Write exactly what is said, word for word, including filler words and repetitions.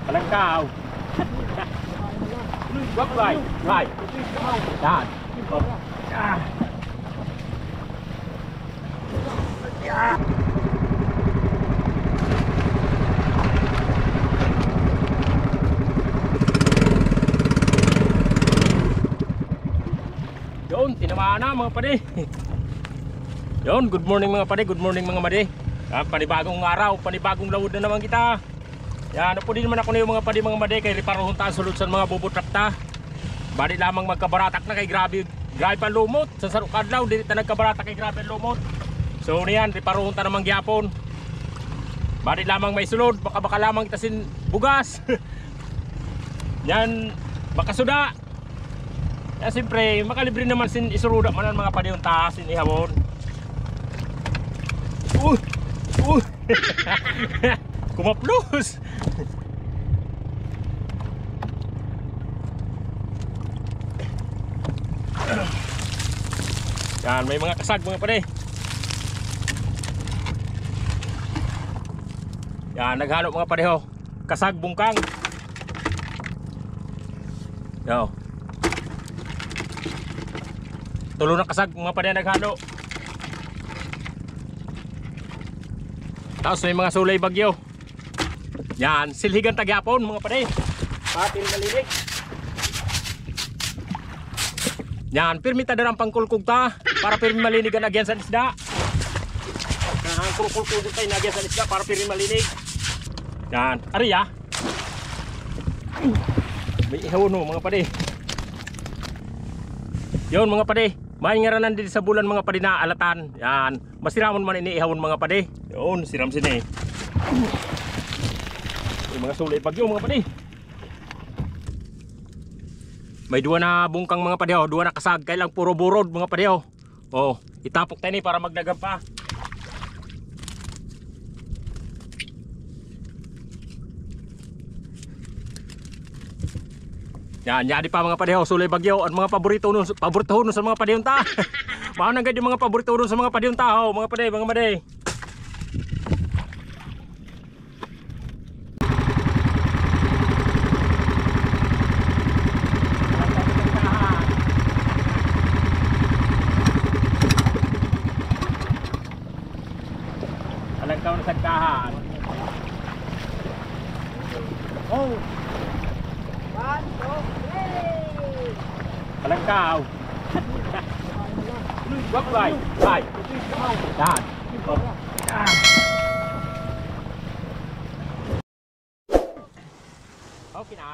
Palangkaw. Wag, wag, wag. Yan. Ah. Yun, tinamaan na, mga padi. Yun, good morning, mga padi. Good morning, mga madi. Ah, panibagong araw, panibagong lawod na naman kita. Yan, upodi naman ako niyo, mga padi, mga madi, kay riparohon ta sulod san mga bubutrak ta. Badi lamang magkabaratak na kay grabe, grabe pa lumot. San saro ka adlaw, diri ta nagkabaratak kay grabe lumot. So, niyan, riparohon ta naman gihapon. Badi lamang may sulod, baka-baka lamang kita sin bugas. Yan, makasuda. Yan, siyempre, makalibre naman sin isuruda man an mga padi unta sin ihawon. Uh! Uh! Kumaplos! Yan, may mga kasag, mga padi. Yan, naghalo, mga padi, ho. Kasag bungkang. Yo. Tulo na kasag, mga padi, naghalo. Tapos may mga sulay bagyo. Yan, silhigan ta gihapon, mga padi. Pati malinig. Yan, pirmi ta darang pangkulkog ta. Para pirmi malinig an agyan san isda. Yan, kulkul-kulkul tayo na agyan san isda para pirmi malinig. Yan, ari, ah. May ihawon, no, mga padi. Yun, mga padi. May ngaranan didi sa bulan, mga padi, na alatan. Yan. Masiramon man ini ihawon, mga padi. Yun, siram sini. Yung mga sulay bagyo, mga padi. May duwa na bungkang, mga padi, oh. Duwa na kasag. Kailang puro burod, mga padi, oh. Oh, itapok tayo ni para magdagap pa. Yan, yan di pa, mga padi, oh, sulay bagyo. An mga paborito nun, paborito nun sa mga padi unta. Mao na gad yung mga paborito nun sa mga padi unta, oh, mga padi, mga madi. Palangkaw na sagkahan. Oh. One, two, three. Palangkaw. Wag, wag. Ay. Yan. Oh. Yan. Okay na.